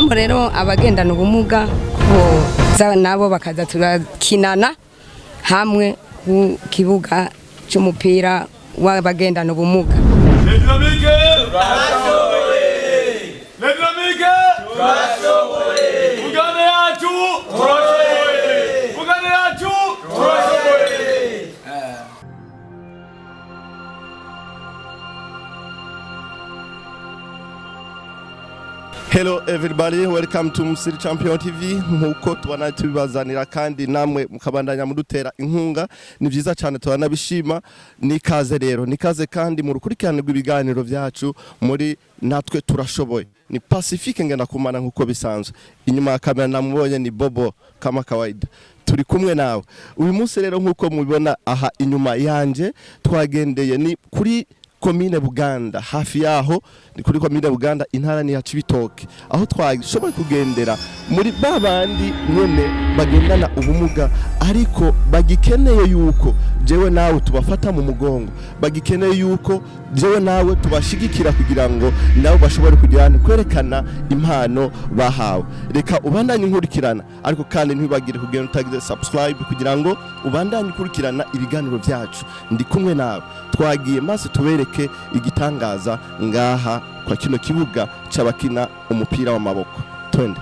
Akamo rero abagendana ubumuga boza nabo bakaza turakinana hamwe ku kibuga cy'umupira w'abagendana ubumuga. Les dynamiques, turashoboye. Les dynamiques, turashoboye. Uganda yacu, turashoboye. Uganda yacu, turashoboye. Hello everybody, welcome to Musiri Champion TV. Nkuko tubana tubibazanira kandi namwe mukabandanya mudutera inkunga, ni vyiza cyane, turanabishima. Nikaze rero, nikaze kandi mu rukurikirane rw'ibiganiro vyacu muri Natwe Turashoboye. Ni Pacifique ngenda kumana nkuko bisanzwe. Inyuma ya kamera namubonye ni Bobo kama kawaida. Turi kumwe nawe uyu munsi rero, nkuko mubibona aha inyuma yanje, twagendeye ni kuri komine Buganda, hafi yaho ni kuri komine Buganda, intara ni ya Cibitoke, aho twashoboye kugendera muri ba bandi nyene bagendana ubumuga ariko bagikeneye yuko jewe nawe tubafata mu mugongo, bagikeneye yuko jewe nawe tubashigikira kugira ngo nabo bashobore kugira kwerekana impano bahawe. Reka ubandanye nkurikirana, ariko kandi ntibagire kugenda utagize subscribe kugira ngo ubandanye ukurikirana ibiganiro byacu. Ndi kumwe nawe, twagiye maze tubereke igitangaza ngaha kwa kino kibuga c'abakina umupira w'amaboko. Twende.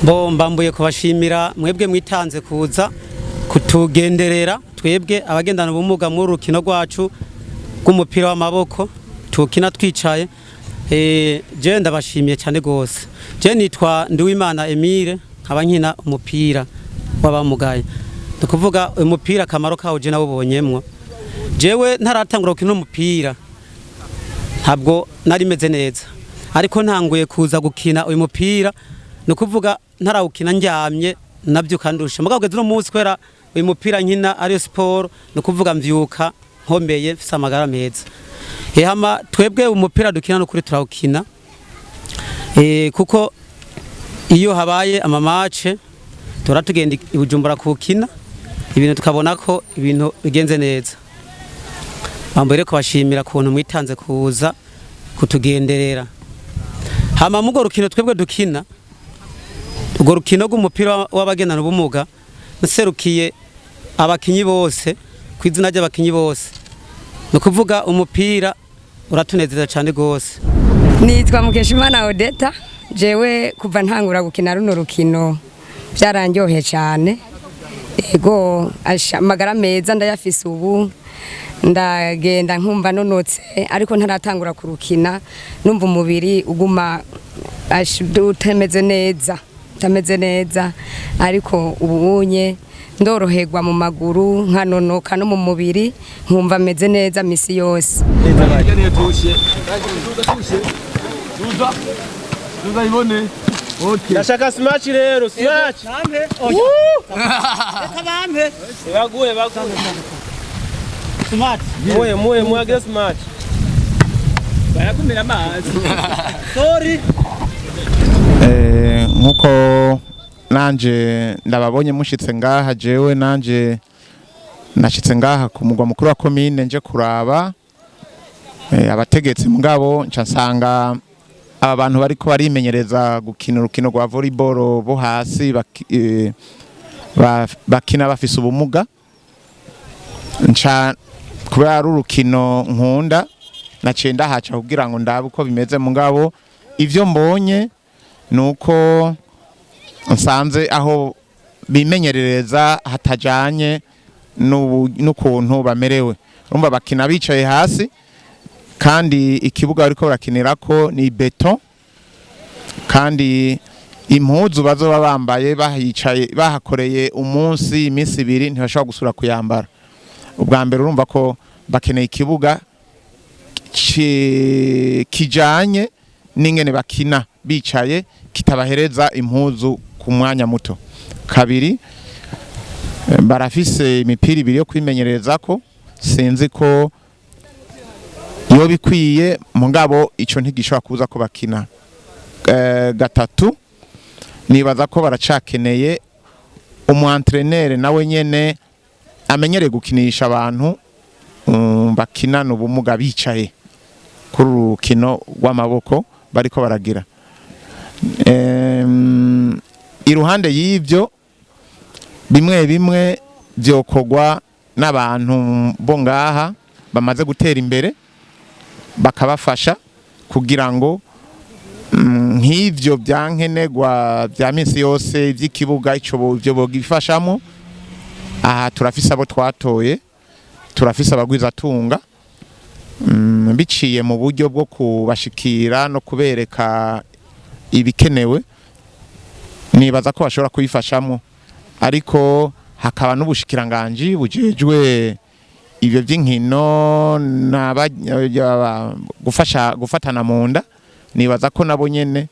Bo mbambuye kubashimira mwebwe mwitanze kuza kutugenderera twebwe abagendana ubumuga muri rukino rwacu rw'umupira w'amaboko tukina twicaye. Je ndabashimiye cyane gose. Je nitwa Nduwimana Emile, nkaba nkina umupira w'abamugaye. Ni kuvuga umupira akamaro kawo je nawubonyemwo. Jewe ntaratangura gukina umupira ntabwo nari meze neza, ariko ntanguye kuza gukina uyu mupira, ni ukuvuga ntarawukina ndyamye nabyuka ndusha. Mugabo kugeza uno munsi, kubera uyu mupira nkina ariyo siporo, ni ukuvuga mvyuka nkomeye, mfise amagara meza. Hama twebwe umupira dukina n'ukuri turawukina, kuko iyo habaye amamace tura tugenda i Bujumbura kuwukina, ibintu tukabona ko ibintu bigenze neza. Bambaye kubashimira kuntu mwitanze kuza kutugenderera. Hama mugo rukino twebwe dukina, urwo rukino rw'umupira w'abagendana ubumuga, nserukiye abakinyi bose ku izina ry'abakinyi bose, ni ukuvuga umupira uratunezeza cyane rwose. Nitwa Mukeshimana Odeta. Jewe kuva ntangura gukina runo rukino byaranryoheye cyane. Ego, amagara meza ndayafise ubu, ndagenda nkumva nonotse, ariko ntaratangura kurukina numva umubiri uguma utameze neza, utameze neza, ariko ubu unye ndoroherwa mu maguru, nkanonoka no mu mubiri nkumva meze neza misi yose. Ndashaka smash rero, smash. Baguhe, baguhe. Smart. Muhe, muhe, muhagire smash. Barakumira amazi. Sorry. Nkuko nanje ndababonye mushitse ngaha, jewe nanje nashitse ngaha ku mugwa mukuru wa komine nje kuraba abategetsi, mugabo nca nsanga Aba bantu bariko barimenyereza gukina urukino rwa volleyball bo hasi bakina bafise ubumuga, nca kubera ari urukino nkunda naciye ndahaca kugira ngo ndabe uko bimeze. Mugabo ivyo mbonye nuko nsanze aho bimenyerereza hatajanye n'ukuntu bamerewe. Urumva bakina bicaye hasi, kandi ikibuga bariko barakinirako ni béton, kandi impuzu bazoba bambaye bahicaye, bahakoreye umunsi, iminsi 2, ntibashobora gusubira kuyambara. Ubwa mbere urumva ko bakeneye ikibuga kijanye n'ingene bakina bicaye, kitabahereza impuzu ku mwanya muto. Kabiri, barafise imipira 2 yo kwimenyerezako, sinzi ko iyo bikwiye, mugabo ico ntigishobora kuza ko bakina. Gatatu, nibaza ko baracakeneye umu entraîneur nawe nyene amenyereye gukinisha abantu bakinana ubumuga bicaye kuri uru rukino rw'amaboko bariko baragira. Iruhande y'ivyo, bimwe bimwe vyokorwa n'abantu bo ngaha bamaze gutera imbere, bakabafasha kugira ngo nk'ivyo byankenerwa bya minsi yose vy'ikibuga, ico ivyo bogifashamo. Aha turafise abo twatoye, turafise abagwizatunga, biciye mu buryo bwo kubashikira no kubereka ibikenewe, nibaza ko bashobora kubifashamo. Ariko hakaba n'ubushikiranganji bujejwe ibyo by'inkino gufasha gufatana mu nda, nibaza ko nabo nyene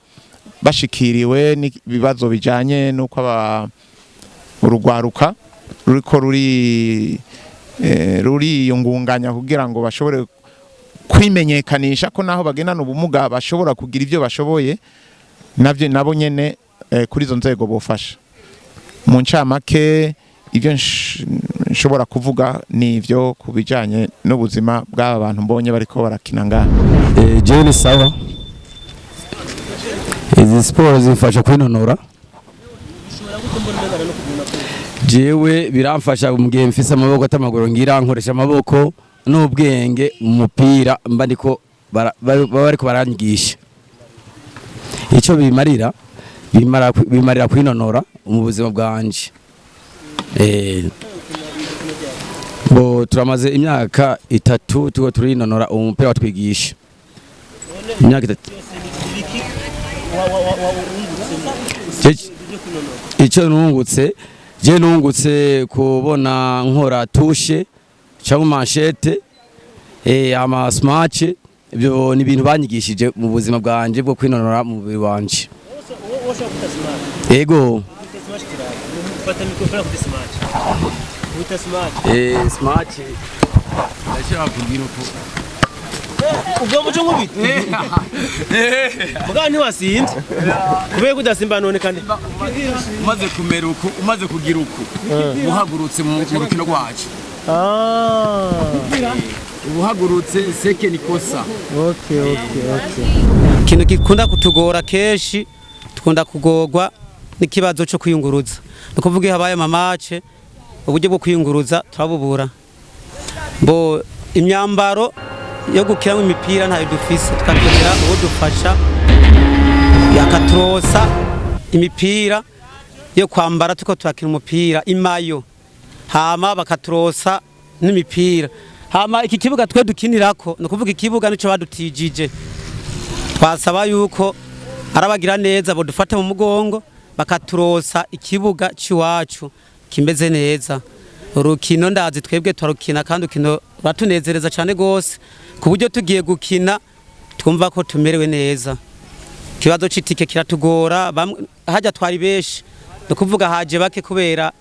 bashikiriwe n'ibibazo bijanye n'uko urugwaruka ruriko ruriyungunganya kugira ngo bashobore kwimenyekanisha ko naho bagendana ubumuga bashobora kugira ibyo bashoboye, navyo nabo nyene kuri izo nzego bofasha. Mu ncamake, ibyo nshobora kuvuga ni ivyo ku bijanye n'ubuzima bw'aba bantu mbonye bariko barakina ngaha. Jewe ni sawa, izi siporo zimfasha kwinonora. Jewe biramfasha mu gihe mfise amaboko atamaguru ngira, nkoresha amaboko n'ubwenge mu mupira mba ndiko baba bariko baranyigisha. Ico bimarira, bimarira kwinonora mu buzima bwanje. Bo turamaze imyaka 3 tuko turinonora umupira watwigisha imyaka 3. Icyo nungutse, je nungutse kubona nkora touche cyangwa manchette, ama smash. Ibyo ni ibintu banyigishije mu buzima bwanje bwo kwinonora mu mubiri wanje. Ego. Fata microphone kuri smash. Kuta smash. Smash ndashaka kugira uko. Ubwo muco nkubita. Mugabo ntiwasinze. Kubera ko udasimba none kandi. Umaze kumera uku, umaze kugira uku, uhagurutse mu rukino rwacu, uhagurutse seke ni kosa. Okay. Ikintu gikunda kutugora kenshi, dukunda kugorwa n'ikibazo cyo kwiyunguruza. Ni ukuvuga iyo habaye ama match, uburyo bwo kwiyunguruza turabubura. Bo imyambaro yo gukinamo imipira ntayo dufise, tukakenera uwo dufasha yakaturosa imipira yo kwambara tuko turakina umupira, i maillot, hama bakaturosa n'imipira. Hama iki kibuga twe dukinirako, ni ukuvuga ikibuga nico badutijije. Twasaba yuko arabagira neza bodufata mu mugongo bakaturosa ikibuga c'iwacu kimeze neza. Urukino ndazi twebwe turarukina, kandi urukino ruratunezereza cyane gose, ku buryo tugiye gukina twumva ko tumerewe neza. Ikibazo c'itike kiratugora. Hajya twari benshi, ni ukuvuga haje bake kubera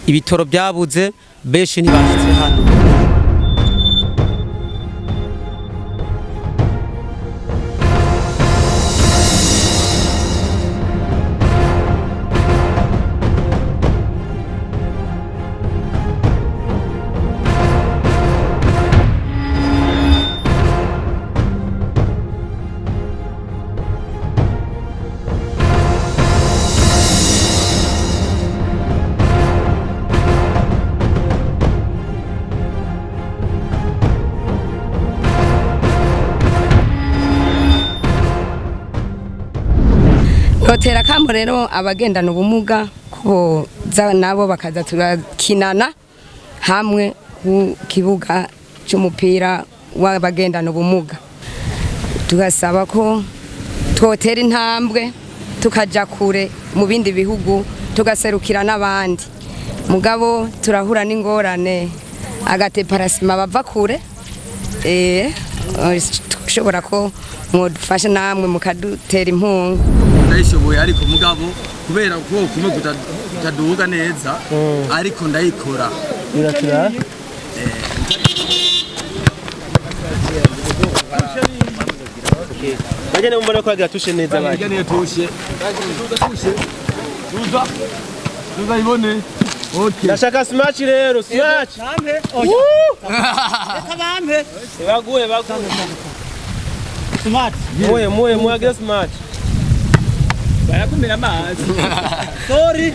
ibitoro byabuze, benshi ntibashitse hano. Notera kamo rero abagendana ubumuga ko boza nabo bakaza turakinana hamwe ku kibuga cy'umupira w'abagendana ubumuga. Tugasaba ko twotera intambwe tukaja kure mu bindi bihugu, tugaserukira n'abandi. Mugabo turahura n'ingorane, agateparasima bava kure. Ushobora ko mwodufasha namwe mukadutera impunga. Ndayishoboye, ariko mugabo kubera ukuboko kumwe kutaduga neza, ariko ndayikora. Birakira. Bagende mbona ko yagira tushe neza bari. Hirya niyo tushe. Tushe. Tuza. Tuza ibone. Okay. Ndashaka smash rero, smash. Reka bampe. Baguhe, baguhe. Smart. Muhe, muhe, muhe agira smash. Barakumira amazi. Sorry.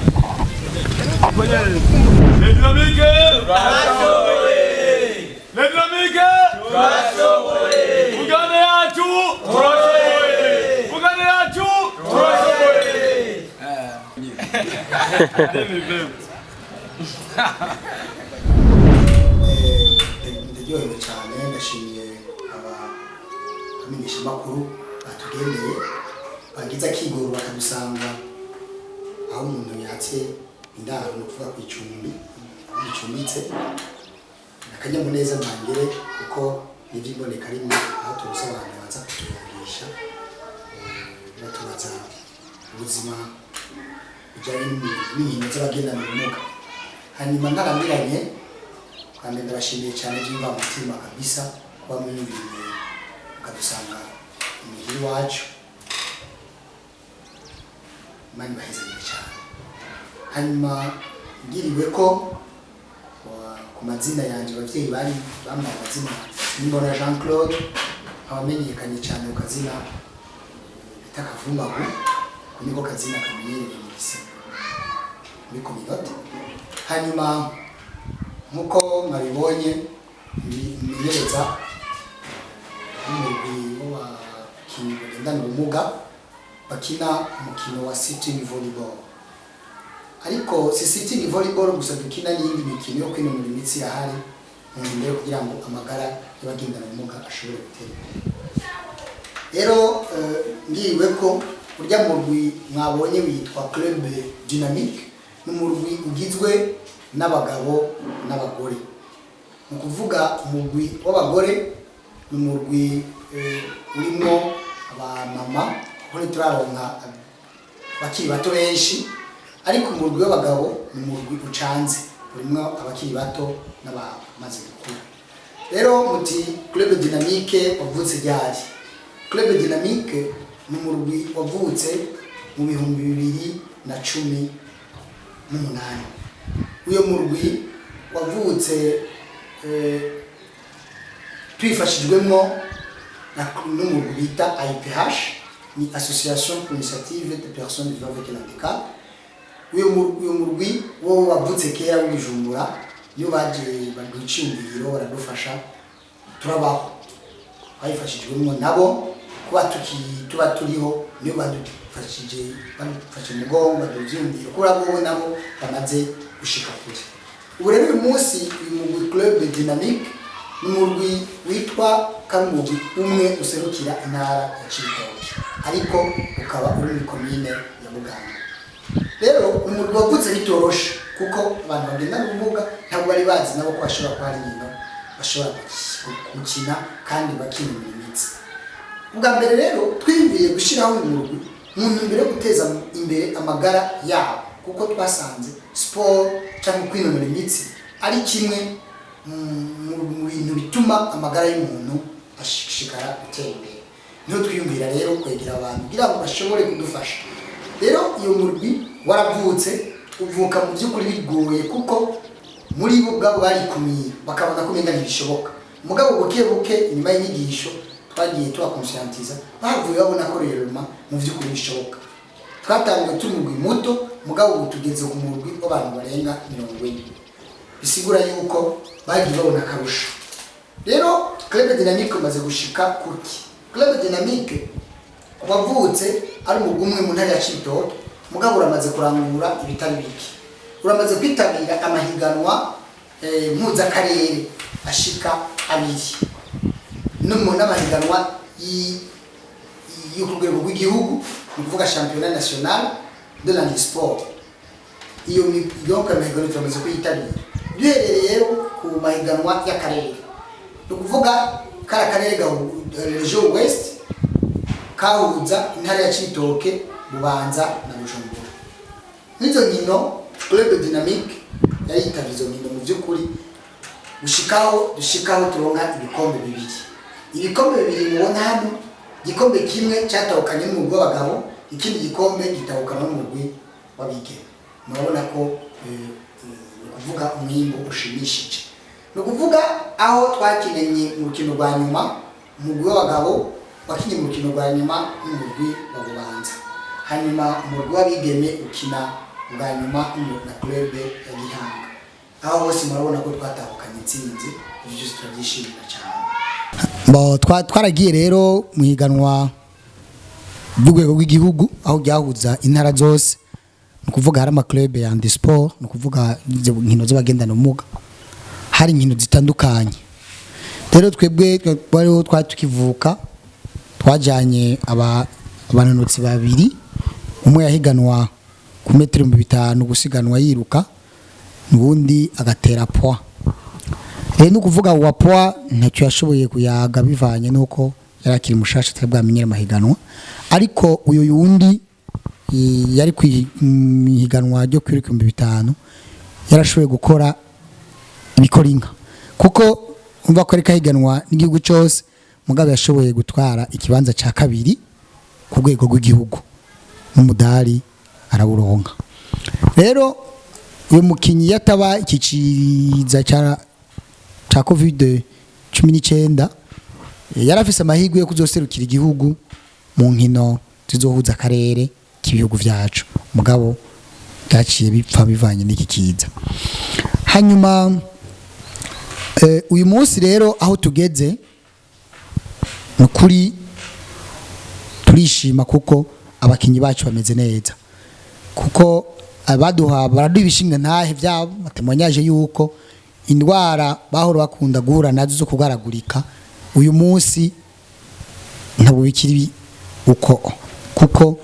Les Dynamiques, turashoboye. Les Dynamiques, turashoboye. Uganda yacu, turashoboye. Uganda yacu, turashoboye. Ndaryohewe cyane, ndashimiye abamenyeshamakuru batugendeye, bagize akigoro bakadusanga aho umuntu yatse indaro, ni ukuvuga ku icumbi aho gicumbitse. Akanyamuneza ntangere kuko n'iby'imboneka rimwe aho tubuze abantu baza kutuvugisha, batubaza ubuzima bujyanye n'inkino z'abagendana ubumuga. Hanyuma ntarambiranye, kandi ndabashimiye cyane by'imvamutima kabisa kuba mwiyumviriye mukadusanga imuhira iwacu. Imana ibahezagire cyane. Hanyuma ngiriwe ko ku mazina yanjye, ababyeyi bari bampaye amazina Nimbona Jean Claude, abamenyekanye cyane ku kazina bita Kavumbagu, ko niko kazina kamenyereye mu gise muri kominote. Hanyuma nk'uko mwabibonye, menyereza n'umurwi w'abakinnyi bagendana ubumuga bakina umukino wa sitting volleyball. Ariko si sitting volleyball gusa dukina, n'iyindi mikino yo kwinonora imitsi irahari mu ntumbero yo kugira ngo amagara y'abagendana ubumuga ashobore gutera imbere. Rero ngiriwe ko urya murwi mwabonye witwa Club Dynamique, ni umurwi ugizwe n'abagabo n'abagore. Ni ukuvuga umurwi w'abagore ni umurwi urimo abamama, kuko ntituraronka abakiri bato benshi, ariko umurwi w'abagabo ni umurwi ucanze, urimo abakiri bato n'abamaze gukura. Rero muti Club Dynamique wavutse ryari? Club Dynamique ni umurwi wavutse mu 2018. Uyo murwi wavutse twifashijwemo n'umurwi bita AIPH, ni Association pour l'initiative de personnes vivant avec le handicap. Uyo murwi wo wavutse kera w'Ibujumbura, niyo baje baduha iciyumviro, baradufasha turabaho. Twayifashijwemo nabo kuba tuba turiho, niyo badufashije, badufashe umugongo, baduha ivyiyumviro kubera bo nabo bamaze gushika kure. Ubu rero uyu munsi uyu mugwi Club Dynamique ni umurwi witwa ko ari umurwi umwe userukira intara ya Cibitoke, ariko ukaba uri muri komine ya Buganda. Rero umurwi wavutse bitoroshe, kuko abantu bagendana ubumuga ntabwo bari bazi nabo ko bashobora kuba hari inkino bashobora gukina kandi bakinonora imitsi. Ubwa mbere rero twiyumviye gushyiraho uyu murwi mu ntumbero yo guteza imbere amagara yabo, kuko twasanze siporo cyangwa kwinonora imitsi ari kimwe mu bintu bituma amagara y'umuntu ashishikara gutera imbere. Niho twiyumvira rero kwegera abantu kugira ngo bashobore kudufasha. Rero iyo murwi waravutse, uvuka mu by'ukuri bigoye, kuko muri bo ubwabo barikumiye bakabona ko umenga ntibishoboka. Mugabo buke buke inyuma y'inyigisho twagiye tubakonscientiza, bavuye babona ko rero mu by'ukuri bishoboka. Twatanguye turi umurwi muto, mugabo ubu tugeze ku murwi w'abantu barenga 40, bisigura yuko bagiye babona akarusho. Rero Club Dynamique umaze gushika kuki? Club Dynamique Wavutse ari umugwi umwe mu ntara ya Cibitoke, mugabo uramaze kurangura ibitari bike, uramaze kwitabira amahiganwa mpuzakarere ashika abiri no mu n'amahiganwa yo ku rwego rw'igihugu, ni ukuvuga championnat national de l'handisport. Iyo donc amahiganwa turamaze kuyitabira. Duherereye rero ku mahiganwa y'akarere, ni ukuvuga kari akarere ga région ouest kahuza intara ya Cibitoke, Bubanza na Bujumbura. N'izo nkino Club Dynamique yaritabye izo nkino. Mu by'ukuri gushikaho dushikaho turonka ibikombe bibiri. Ibikombe bibiri mubona hano, igikombe kimwe cyatahukanye n'umugwi w'abagabo, ikindi gikombe gitahukana n'umugwi w'abigeme. Murabona ko ni ukuvuga umwimbu ushimishije. Ni ukuvuga aho twakinanye mu rukino rwa nyuma, umugwi w'abagabo wakinye mu rukino rwa nyuma n'umugwi wa Bubanza, hanyuma umugwi w'abigeme ukina bwa nyuma na club ya Gihanga. Aho hose murabona ko twatahukanye intsinzi. Ibyo byose turabyishimira cyane. Bo twaragiye rero mu higanwa ry'urwego rw'igihugu aho ryahuza intara zose, ni ukuvuga hari ama club ya handisport, ni ukuvuga izo nkino z'abagendana ubumuga, hari inkino zitandukanye. Rero twebwe twariho twari tukivuka, twajyanye abanonotsi babiri: umwe yahiganwa ku metero 5000 gusiganwa yiruka, ubundi agatera poids. Rero ni ukuvuga uwa poids ntacyo yashoboye kuyaga bivanye n'uko yari akiri mushasha, atari bwamenyere amahiganwa, ariko uyu yundi yari ku ihiganwa ryo kwiruka 5000 yarashoboye gukora ibikora inka, kuko umva ko ariko ahiganwa n'igihugu cyose, mugabo yashoboye gutwara ikibanza cya kabiri ku rwego rw'igihugu n'umudari arawuronka. Rero uyu mukinyi yataba iki kiza cya COVID-19, yari afise amahirwe yo kuzoserukira igihugu mu nkino zizohuza akarere k'ibihugu vyacu, mugabo byaciye bipfa bivanye n'iki kiza. Hanyuma uyu munsi rero aho tugeze, ni ukuri turishima kuko abakinyi bacu bameze neza, kuko abaduha baraduha ibishinga ntahe byabo batemonyaje yuko indwara bahora bakunda guhura nazo zo kugaragurika uyu munsi ntabwo bikiri uko, kuko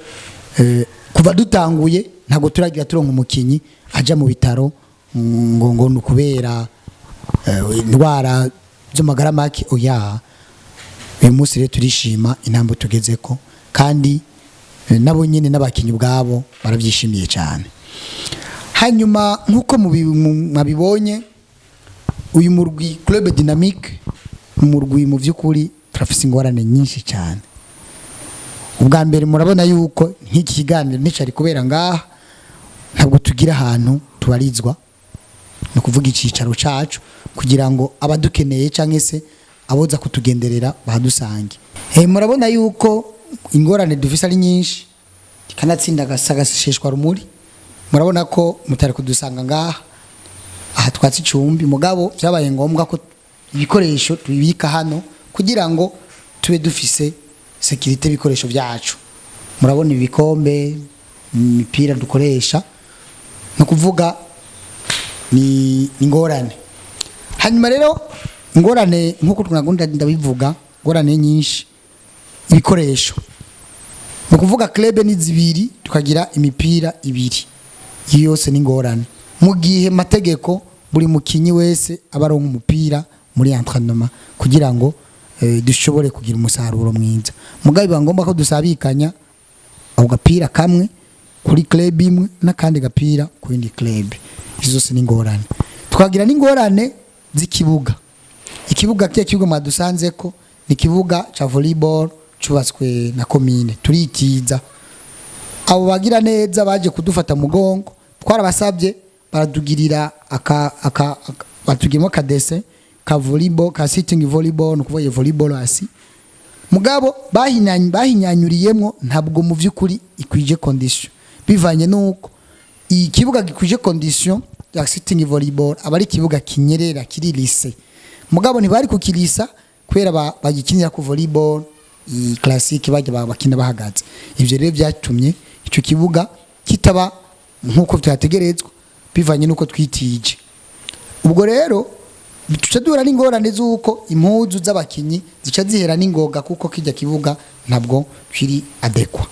kuva dutanguye ntabwo turagira turonka umukinyi aja mu bitaro ngo ni ukubera indwara z'amagara make, oya. Uyu munsi rero turishima intambwe tugezeko, kandi nabo nyine n'abakinyi ubwabo barabyishimiye cyane. Hanyuma nk'uko mwabibonye, uyu murwi Club Dynamique, umurwi mu by'ukuri turafise ingorane nyinshi cyane. Ubwa mbere murabona yuko nk'iki kiganiro nticari kubera ngaha, ntabwo tugira ahantu tubarizwa, ni ukuvuga icyicaro cacu, kugira ngo abadukeneye cyangwa se aboza kutugenderera bahadusange. Murabona yuko ingorane dufise ari nyinshi, kanatsinda agaseshwa rumuri. Murabona ko mutari kudusanga ngaha aha twatsi icumbi, mugabo byabaye ngombwa ko ibikoresho tubibika hano kugira ngo tube dufise sécurité ibikoresho byacu. Murabona ibikombe, imipira dukoresha, ni ukuvuga ni ingorane. Hanyuma rero ingorane nk'uko twagunda ndabivuga, ingorane nyinshi, ibikoresho, ni ukuvuga club ni zibiri, tukagira imipira ibiri, iyo yose ni ingorane mu gihe mategeko buri mukinyi wese aba aronka umupira muri entraînement kugira ngo dushobore kugira umusaruro mwiza. Mugabo biba ngombwa ko dusabikanya ako gapira kamwe kuri club imwe n'akandi gapira ku yindi club. Izo zose ni ingorane. Twagira n'ingorane z'ikibuga. Ikibuga kiya kibuga mwadusanze ko ni ikibuga ca volleyball cubatswe na komine, turitiza. Abo bagira neza baje kudufata mugongo, twarabasabye baradugirira aka batugiramo akadese ka volleyball, ka sitting volleyball, ni ukuvuga iyo volleyball hasi, mugabo bahinyanyuriyemwo ntabwo mu by'ukuri ikwije condition, bivanye nuko ikibuga gikwije condition ya sitting volleyball aba ari ikibuga kinyerera kiri lisse, mugabo ntibari kukirisa kubera bagikinira ku volleyball. I classique bajya bakina bahagaze. Ivyo rero byatumye ico kibuga kitaba nkuko vyategerezwa, bivanye nuko twitije. Ubwo rero tuca duhura n'ingorane z'uko impuzu z'abakinyi zica zihera n'ingoga, kuko kijya kibuga ntabwo kiri adéquat.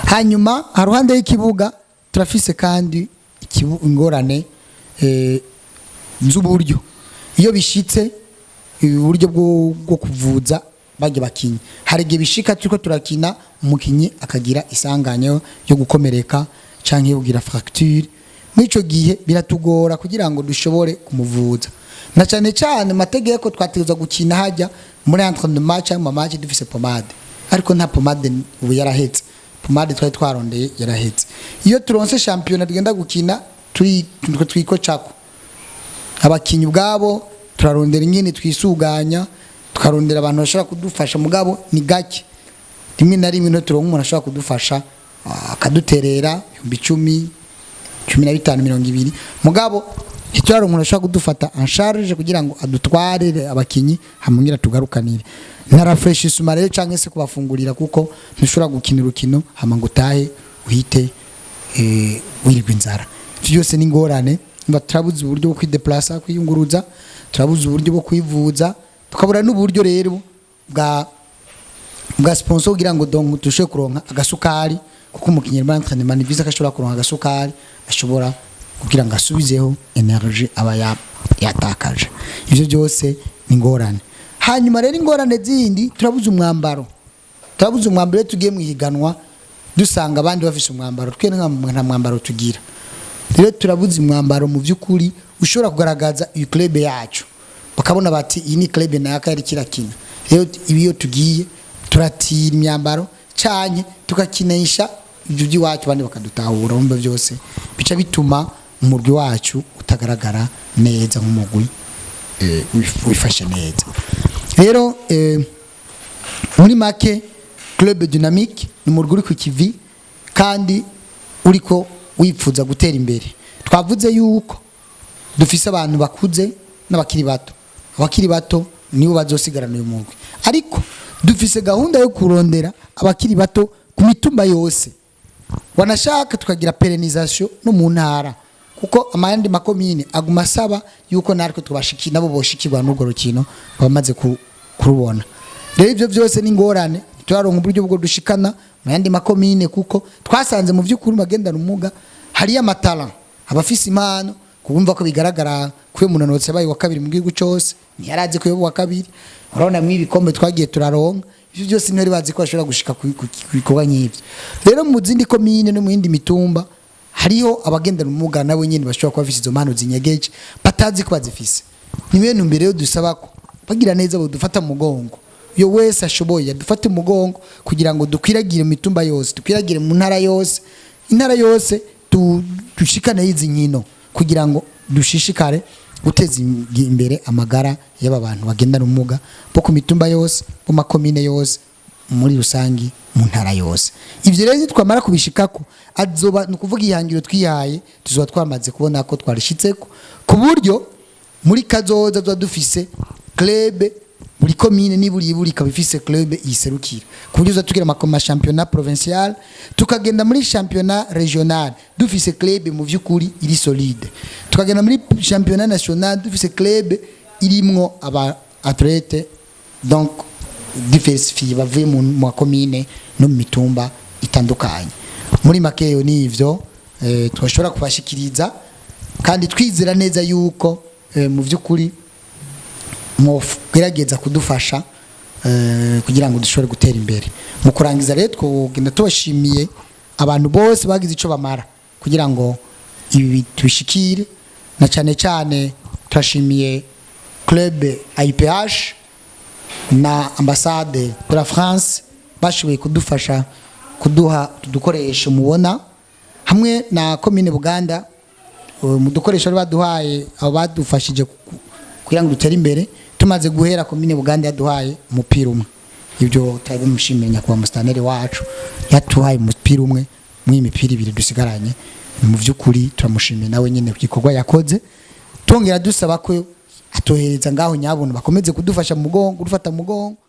Hanyuma haruhande y'ikibuga turafise kandi ingorane z'uburyo. Iyo bishitse uburyo bwo kuvuza bajya bakinyi, hari igihe bishika turiko turakina umukinyi akagira isanganya yo gukomereka canke yo kugira fracture. Mw'ico gihe biratugora kugira ngo dushobore kumuvuza, na cyane cyane amategeko twategerezwa gukina hajya muri entraînement cyangwa mu match dufise pommade, ariko nta pommade ubu, yarahetse. Pommade twari twarondeye yarahetse. Iyo turonse shampiyona tugenda gukina turi twikocako abakinyi ubwabo, turarondera ingene twisuganya, tukarondera abantu bashobora kudufasha, mugabo ni gake. Rimwe na rimwe no turonka umuntu ashobora kudufasha, akaduterera 10,000, 15, 20, mugabo ntituraronka umuntu ashobora kudufata en charge kugira ngo adutwarire abakinyi hamwe tugarukanire na rafraîchissement rero, canke se kubafungurira, kuko ntushobora gukina urukino hama ngo utahe uhite wirirwa inzara. Ivyo byose ni ingorane. Niba turabuze uburyo bwo kwideplasa, kwiyunguruza, turabuze uburyo bwo kwivuza, tukabura n'uburyo rero bwa sponsor kugira ngo donc dushobore kuronka agasukari, kuko umukinyi muri entraînement ni vyiza ko ashobora kuronka agasukari ashobora kugira ngo asubizeho énergie aba yatakaje. Ivyo byose ni ingorane. Hanyuma rero ingorane zindi, turabuze umwambaro. Turabuze umwambaro. Iyo tugiye mu ihiganwa dusanga abandi bafise umwambaro, twe nta mwambaro tugira. Rero turabuze umwambaro mu by'ukuri ushobora kugaragaza iyi club yacu, bakabona bati iyi ni club naka yari kirakina. Rero ibi iyo tugiye turatira imyambaro canye tugakinisha ibyo by'iwacu, abandi bakadutahura. Wumva byose bica bituma umurwi wacu utagaragara neza nk'umugwi wifashe neza. Rero muri make, Club Dynamique ni umurwi uri ku kivi kandi uriko wipfuza gutera imbere. Twavuze yuko dufise abantu bakuze n'abakiri bato. Abakiri bato nibo bazosigarana uyu mugwi, ariko dufise gahunda yo kurondera abakiri bato ku mitumba yose, wanashaka tukagira pérennisation no mu ntara, kuko amayandi makomine aguma asaba yuko natwe tubashiki nabo boshikirwa n'urwo rukino bamaze kurubona. Rero ibyo byose ni ingorane. Turaronka uburyo bwo dushikana mu yandi makomine, kuko twasanze mu by'ukuri bagendana ubumuga hariyo ama talents, abafise impano, kubumva ko bigaragara ko uyu munonotsi yabaye wa kabiri mu gihugu cyose, ntiyarazi ko yoba uwa kabiri. Urabona mu ibikombe twagiye turaronka, ivyo byose ntibari bazi ko bashobora gushika ku bikorwa nk'ivyo. Rero mu zindi komine no mu yindi mitumba hariho abagendana ubumuga nabo nyene bashobora kuba bafise izo mpano zinyegeje batazi ko bazifise. Ni bene mbere rero dusaba ko bagira neza bodufata mu mugongo, iyo wese ashoboye adufate mu mugongo kugira ngo dukwiragire mu mitumba yose, dukwiragire mu ntara yose, intara yose dushikane izi nkino kugira ngo dushishikare guteza imbere amagara y'aba bantu bagendana ubumuga bo ku mitumba yose, bo makomine yose, muri rusangi mu ntara yose. Ivyo rero nitwamara kubishikako, azoba ni ukuvuga ihangiro twihaye tuzoba twamaze kubona ko twarishitseko, ku buryo muri kazoza tuba dufise club buri komine niburi buri ikaba ifise club iyiserukira, ku buryo tuza tugira ama championnat provincial, tukagenda muri championnat régional dufise club mu vy'ukuri iri solide, tukagenda muri championnat national dufise club irimwo aba athlètes donc diversifié bavuye mu makomine no mu mitumba itandukanye. Muri makeyo ni ivyo twashobora kubashikiriza, kandi twizera neza yuko mu vy'ukuri mwogerageza kudufasha kugira ngo dushobore gutera imbere. Mu kurangiza rero, twogenda tubashimiye abantu bose bagize ico bamara kugira ngo ibi tubishikire, na cyane cyane turashimiye club IPH na ambassade de la France bashoboye kudufasha kuduha udukoresho mubona, hamwe na commune Buganda mu dukoresho bari baduhaye, abo badufashije kugira ngo dutere imbere. Tumaze guhera, commune Buganda yaduhaye umupira umwe. Ibyo turabimushimiye nyakubahwa musitanteri wacu, yatuhaye umupira umwe mw'iyi mipira ibiri dusigaranye. Mu by'ukuri turamushimiye nawe nyine ku gikorwa yakoze, twongera dusaba ko atohereza ngaho nyabuntu bakomeze kudufasha mu mugongo, kudufata mu mugongo.